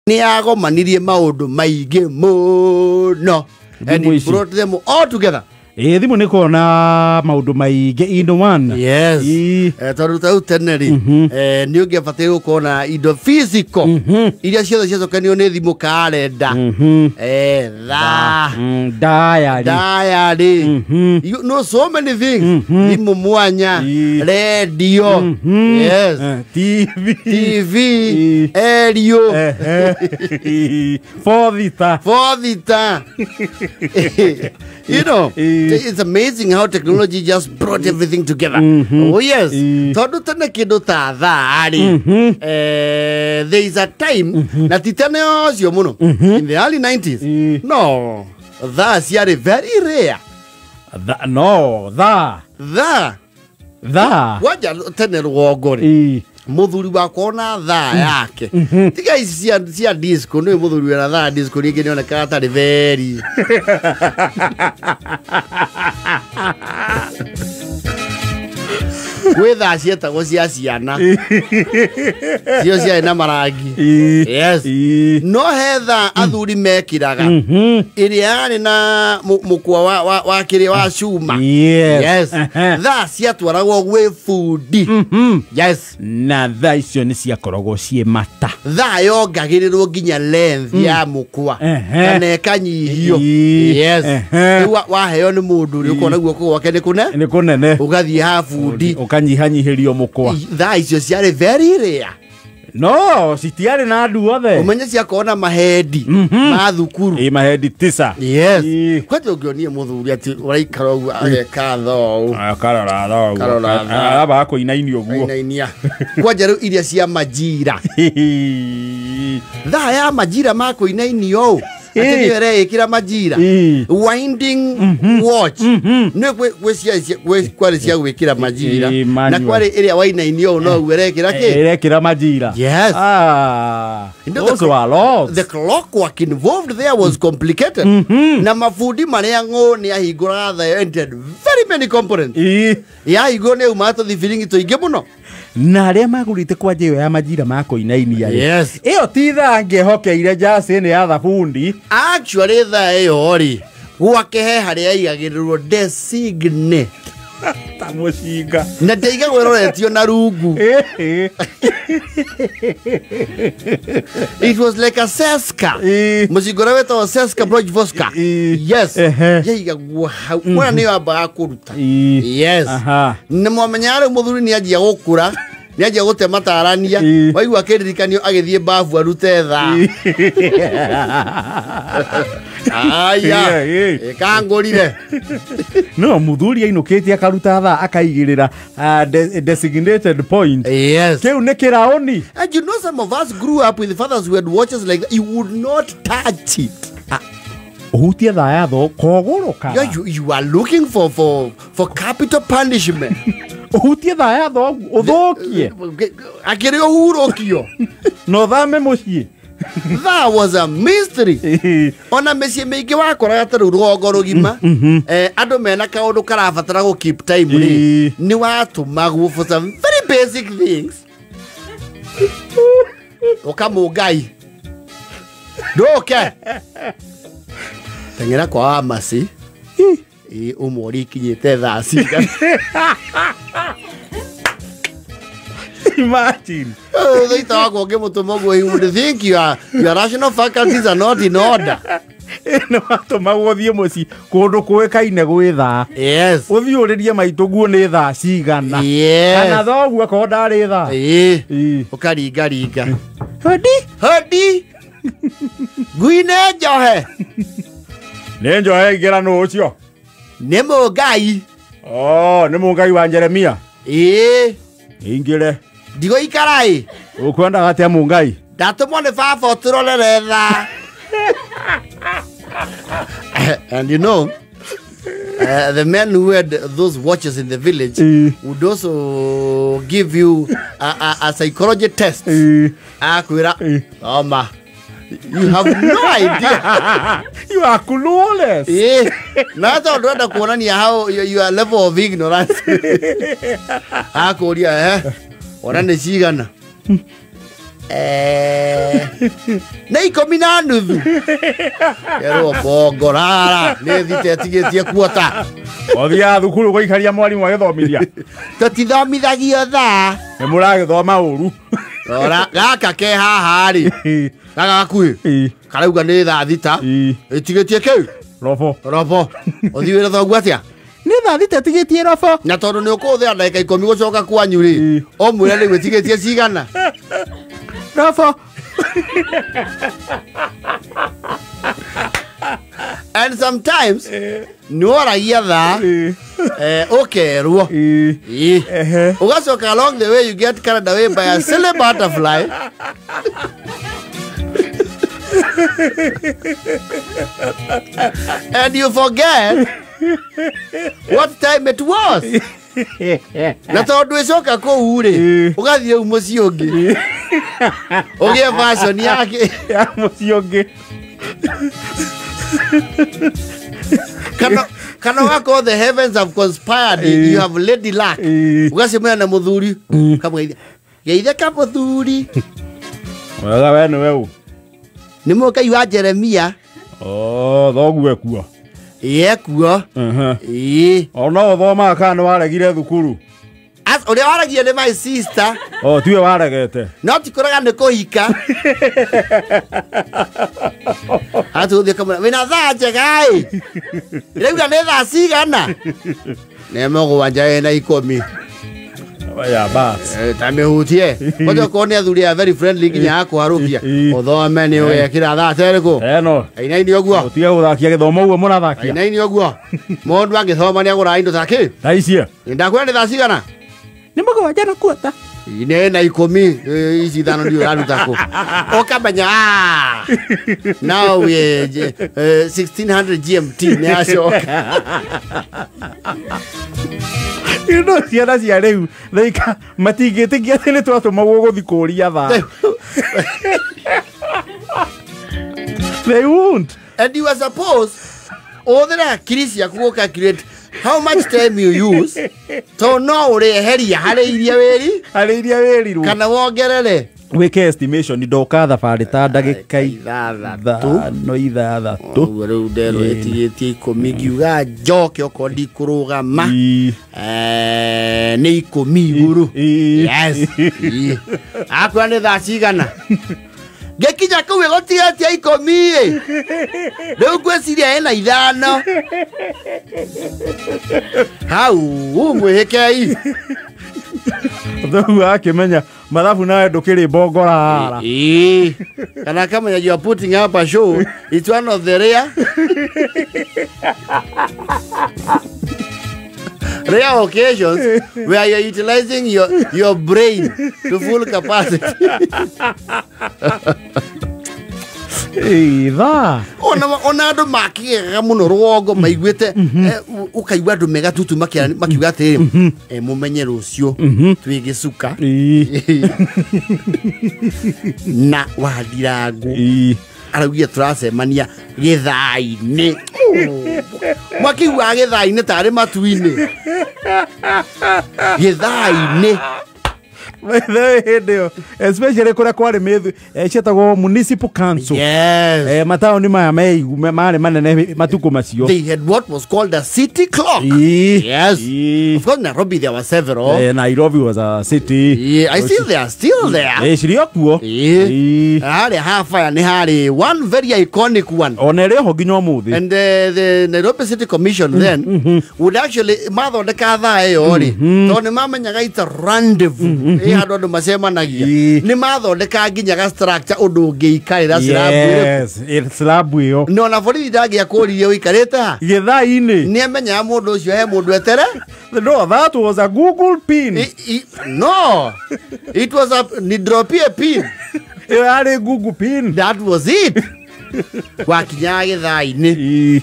Nĩ yagomanirie maũndũ maingĩ mũno and Thimũ it ici. brought them all together. Ĩ thimũ nĩ kuona maũndũ maingĩ in one. Yes. Ĩ. Tondũ ta rĩu tene rĩ, nĩ ũngĩabataire gũkorwo na indo physical iria ciothe ciacokanio nĩ thimũ, karenda, thaa, diary. Diary. You know so many things, thimũ mwanya, radio, yes, TV, TV, aerial, fothita. Fothita. It's amazing how technology just brought everything together. Oh yes. Tondũ tene kĩndũ ta thaa rĩ, there is a time, na ti tene ũcio mũno, in the early 90s, no thaa ciarĩ very rare. No thaa. Thaa. Thaa. Kwanja tene rũgongo rĩ, mũthuri wakwa ona thaa yake tiga ici cia disco, nĩ mũthuri wĩna thaa disco rĩngĩ nĩonekaga tarĩ very gwĩ thaa cietagwo cia ciana, cio ciarĩ na marangi. Yes. No he thaa athuri mekĩraga ĩrĩa yarĩ na mũkwa wa kĩrĩa wa cuma. Yes. Thaa ciatwaragwo gwĩ bundi. Yes. Na thaa icio nĩ ciakoragwo ciĩ mata. Thaa yongagĩrĩrwo nginya length ya mũkwa kana ĩkanyihio. Yes. Rĩu waheo nĩ mũndũ rĩ, ũkona guoko gwake nĩ kũne nĩ kũnene, ũgathiĩ ha bundi, ũkanyihanyihĩrio mũkwa. Thaa icio ciarĩ very rare. No citiarĩ na andũ othe. Ũmenye ciakorwo na mahendi ma thukuru. Ĩ, mahendi 9. Yes. Kwanja ũngĩonie mũthuri atĩ ũraikara ũguo ageka thoo. Karora thaa ũguo. Karora thaa. Araba kũinainia ũguo. Ainainia kwanja rĩu iria cia majira, thaa ya majira ma kũinainio ũũ atĩ nĩyo ĩreĩkĩra majira, winding watch, nĩ kwarĩ cia gwĩkĩra majira, Ĩ, na manual. kwarĩ ĩrĩa wainainio ũũ noguo ĩrekĩra kĩ. Ĩrekĩra majira. Yes. Ah, You know, those were laws. The clock work involved there was complicated, na mabundi marĩa ng'ũ nĩ ahingũraga thaa ĩyo and it had very many components. Yahingũrwo nĩ umaga tũthibiringi tũingĩ mũno. Na arĩa magũrĩte kwanja ĩyo ya majira ma kũinainia rĩ, Yes. ĩyo ti thaa ngĩhokeire njacĩ nĩ ya thabundi. Actually thaa ĩyo rĩ, gwake he harĩa aigagĩrĩrwo designe ta mũcinga. Na ndĩaigagwo ĩroretio na rungu. It was like a seska, mũcinga ũrĩa wĩtagwo seska brojvoska. Yes. Yaigagwo hau mwana nĩyo ambaga kũruta. Yes. Nĩ mwamenyaga rĩu mũthuri nĩ anjia gũkũra, nĩ anjia gũte matarania. Waigua akĩririkanio agĩthiĩ babu arute thaa, aya, ĩkangũrire. No mũthuri ainũkĩtie akaruta thaa akaigĩrĩra designated point. Yes. Kĩu nĩ kĩraũni. And you know, some of us grew up with fathers who had watches like that. You would not touch it. Ũhutie thaa ya tho kogũrũka. Yeah, you are looking for capital punishment. Ũhutie thaa ya tho ũthũkie. Akĩrĩ ũhurũkio. Na ũthame mũciĩ. That was a mystery. Ona mĩciĩ mĩingĩ wakoraga ta rĩu rũgongo rũgima, andũ mena kaũndũ karabatara gũ keep time rĩ, nĩ watũmagwo for some very basic things, ũkamũngai ndũke teng'era kwa Amasi ĩ ũmũrie ikinyĩte thaa cigana. Imagine. Thĩita wakwa ũngĩmũtũma ũguo, he would think your rational faculties are not in order. Nĩ watũmagwo ũthiĩ mũciĩ kũndũ kũĩkaine gwĩ thaa, ũthiĩ ũrĩrie maitũ guo nĩ thaa cigana, kana thoguo akorwo ndarĩ thaa. Ũkaringaringa. Hodi. Hodi, ngui nĩ njohe. Nĩ njohe, ingĩra, nũ ũcio? Nĩ mũngai. Oh, nĩ mũngai wa Jeremia. Ĩĩ. Ingĩre. Ndigũikara ĩ. Ũkwendaga atĩa, mũngai? Ndatũmwo nĩ baba ũtũrorere thaa. And you know, the men who had those watches in the village would also give you a psychology test. Akwĩra, "Oma, you have no idea." You are clueless. Na tondũ ndũrenda kuonania how your level of ignorance, akũria, ona nĩ cigana? Nä ikå na nuthu kerwo bongo rara nä thite tigä tie kuota othiaga thukuru gũikaria mwarimũ agĩthomithia tũtithomithagio thaa nĩ mũragĩthoma ũru rora gaka ke haha rĩ gaka gakuhĩ karauga nĩ thaa 6 ĩtigĩtie kĩu robo robo ũthiĩ wĩra thoguo atĩa nĩ thaa 6 ĩtigĩtie robo na tondũ nĩ ũkũhũthĩra ndagĩka 10 gũcoka kwanyu rĩ ũmwĩre rĩu ĩtigĩtie cigana robo. And sometimes nĩworagia thaa ũkerwo ũgacoka along the way you get carried away by a silly butterfly. And you forget what time it was. Na tondũ ĩcoka kũu rĩ ũgathiĩ rĩu mũciĩ ũngĩ ũgĩe version yake ya mũciĩ ũngĩ kana wako the heavens have conspired you have lady luck ũgacemania na mũthuri ũkamũgeithia geithia ka mũthuri wega we nĩwe ũ nĩ mũkai wa Jeremia. Oh, thoguo ekuo ekuo ĩĩ ona ũthomaga kana nĩ waregire thukuru ũrĩa waragia nĩ my sister. Oh, tiwe waregete no ti kũrega nĩ kũhika atũthiĩ kamwĩra wĩna thaa njega ĩ ĩrauga nĩ thaa cigana nĩ mũgwanja ĩna 10 ya bas ta mĩhutie kwanja okorwo nĩ athuri a very friendly nginya akũharũkia ũthome nĩ ũgekĩra thaa terĩkũ eno ainaini ũguo ũtige gũthakia gĩthomo ũguo mũrathakia ainaini ũguo mũndũ angĩthoma nĩ agũraga indo ta kĩ thaa icio ndakwĩra nĩ thaa cigana nĩ mũgwanja na kuota nĩ na 10 ici ithano ndiũ ũraruta kũ ũkamenya now we 1600 GMT nĩ acoka. You know ciana cia rĩu thaika matingĩtĩkia atĩ nĩ twatũmagwo gũthiĩ kũũria thaa. They won't. And you are supposed ũhũthĩre hakiri ciaku gũ calculate how much time you use to no ũrĩeheria harĩ iria wĩri harĩ iria wĩrirwo kana wongerere wĩke estimation ndoka thabarĩ ta ndagĩka 6 6 ũguo rĩu nderwo ĩtigĩtie 10 ngiuga njoke okorwo ndikũrũgama nĩ 10 igũrũ. Yes akwĩra nĩ thaa cigana ngĩkinya kũu ĩgũtigĩtie 10 ĩ rĩu ngwĩciria ĩna 5 hau mwĩhĩkei thoguo akĩmenya mathabu nawe ndũkĩrĩ bongo rara kana akamenya you are putting up a show it's one of the rare occasions where you're utilizing your brain to full capacity. Thaa ona andũ makĩgega mũno rũgongo maiguĩte ũkaigua andũ megatutu makiuga atĩrĩrĩ mũmenye rũciũ twĩ gĩcuka na Wandirangũ araugire tũracemania gĩthaa-inĩ mwakĩiguaga gĩthaa-inĩ tarĩ matu-inĩ gĩthaa-inĩ hĩndĩ ĩyo especially kũrĩa kwarĩ mĩthu cietagwo municipal council. Yes. Mataũni maya meigu marĩ manene matukũ macio they had what was called a city clock. Yes. Of course Nairobi there were several. Nairobi was a city. Yeah, I see they are still there. Cirĩ o kuo. Harĩ Hafaya nĩ harĩ one very iconic one ona ĩrĩ ho nginya ũmũthĩ. And the Nairobi City Commission then would actually mathondeka thaa ĩyo rĩ tondũ nĩ mamenyaga it's a rendezvous handũ andũ macemanagia nĩ mathondeka nginya ga structure ũndũ ũngĩikarĩra slab ĩyo. Slab ĩyo no na borithi ndangĩakũririe ũikarĩte ha gĩthaa-inĩ nĩ amenyaga mũndũ ũcio he mũndũ etere. No, that was a Google pin. No, it was a ni dropie pin. Ĩyo yarĩ Google pin. That was it. Wakinyaga gĩthaa-inĩ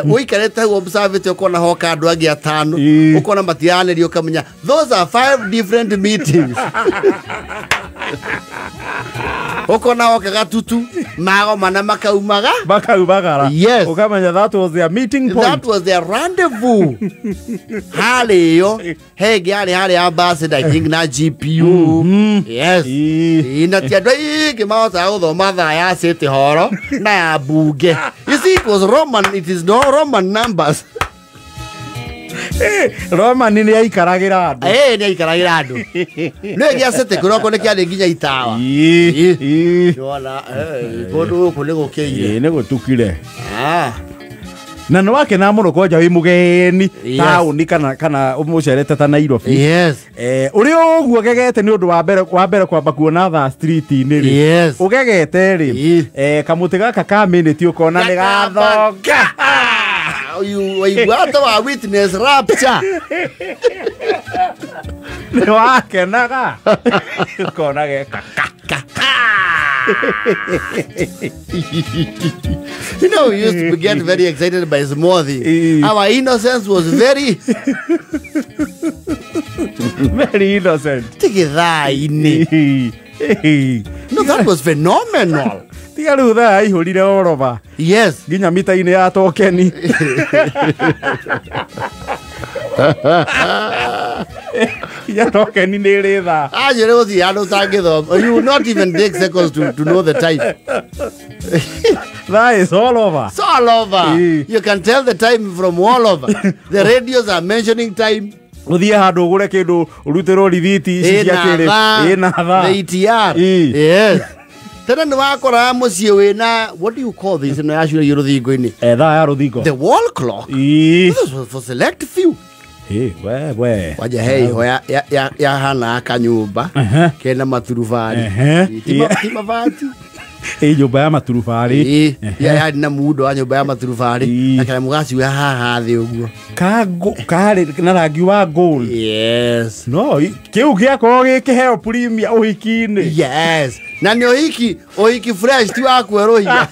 ũikarĩte hau observĩte ũkona hoka andũ angĩ atano ũkona matiranĩria ũkamenya those are 5 different meetings. Ukona oka gatutu magomana makaumaga makaumagara. Yes. Ukamenya that was their meeting point. That was their rendezvous. Harĩ yo hengĩ yarĩ harĩ ambassador, I think, na GPU. Yes. Na ti andũ aingĩ mahotaga gũthoma thaa ya City Hall na ya bunge. You see, it was Roman, it is no Roman numbers. Roman nĩ aikaragĩra andũ. Nĩ aikaragĩra andũ. Nĩ gĩa City kũroko nĩ kĩarĩ nginya itawa. Nĩwona kũndũ gũkũ nĩ gũkĩire. Nĩ gũtukire. Na nĩ wakena mũno kwanja wĩ mũgeni taũni kana ũmũcerete ta Nairobi. Yes. Ũrĩ ũguo ũgegete nĩ ũndũ wa mbere kwamba kuona thaa street-inĩ rĩ. Yes. Ũgegete rĩ, kamũtĩ gaka ka minute ũkona nĩ gathonga. You wa witness rapture. Nĩ wakenaga ũkona geka ka. You know, we used to get very excited by small things. Our innocence was very very innocent. Tigithaini. No, that was phenomenal. Tiga rĩu thaa aihũrire oroba. Yes. Nginya mita-inĩ ya tokeni. Nginya tokeni nĩ ĩrĩ thaa. Anjĩre gũthiĩ handũ ũtangĩthoma. You will not even take seconds to know the time. That is all over. It's all over. You can tell the time from all over. The radios are mentioning time. Ũthiĩ handũ ũgũre kĩndũ ũrutĩrwo rithiti ici cia kĩrĩ. Ĩna thaa. The ETR. Yes. Tena nĩ wakoraga mũciĩ wĩna, what do you call this? Ĩno yacuragio rũthingo-inĩ. Thaa ya rũthingo. The wall clock. This was for select few. We. Kwanja he iho yahana kanyũmba kena maturubarĩ. Ti mabati. Nyũmba ya maturubarĩ. Yarĩ na muundo wa nyũmba ya maturubarĩ na kanyamũ gaciuha haha thĩ ũguo. Karĩ na rangi wa gold. Yes. No, kĩu gĩakorwo gĩ kĩheo premium ũhiki-inĩ. Yes. Na nĩ ũhiki fresh ti wa kwerũhia.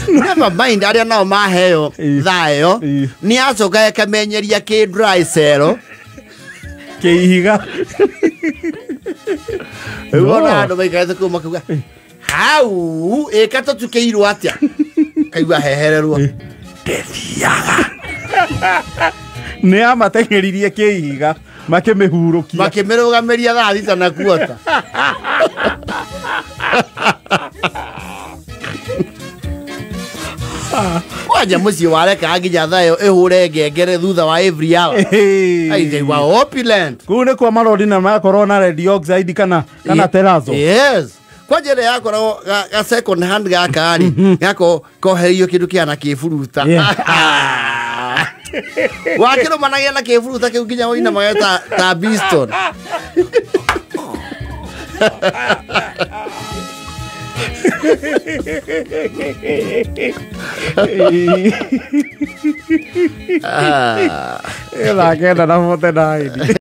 Never mind arĩa nao maheo thaa ĩyo nĩ acoka ĩkamenyeria kĩ dry cell kĩihiga. Wona andũ maikarĩte kũu makauga hau ĩka tũtukĩirwo atĩa, kaigua hehererwo ndĩthiaga. Nĩ amateng'eririe kĩihiga makĩmĩhurũkia makĩmĩrũgamĩria thaa thita na kuota. Kwanja mũciĩ warekaga nginya thaa ĩyo ĩhũre ngengere thutha wa every hour. They were opulent. Kũu nĩkuo marori na makorwo na red oxide kana terazo. Yes. Kwanja ĩrĩa yakoragwo ga second hand gaka rĩ, gako kohereio kĩndũ kĩhana kĩburuta. Wakĩrũmanagia na kĩburuta kĩu nginya ũinamage ta Biston. Thaa 9:49.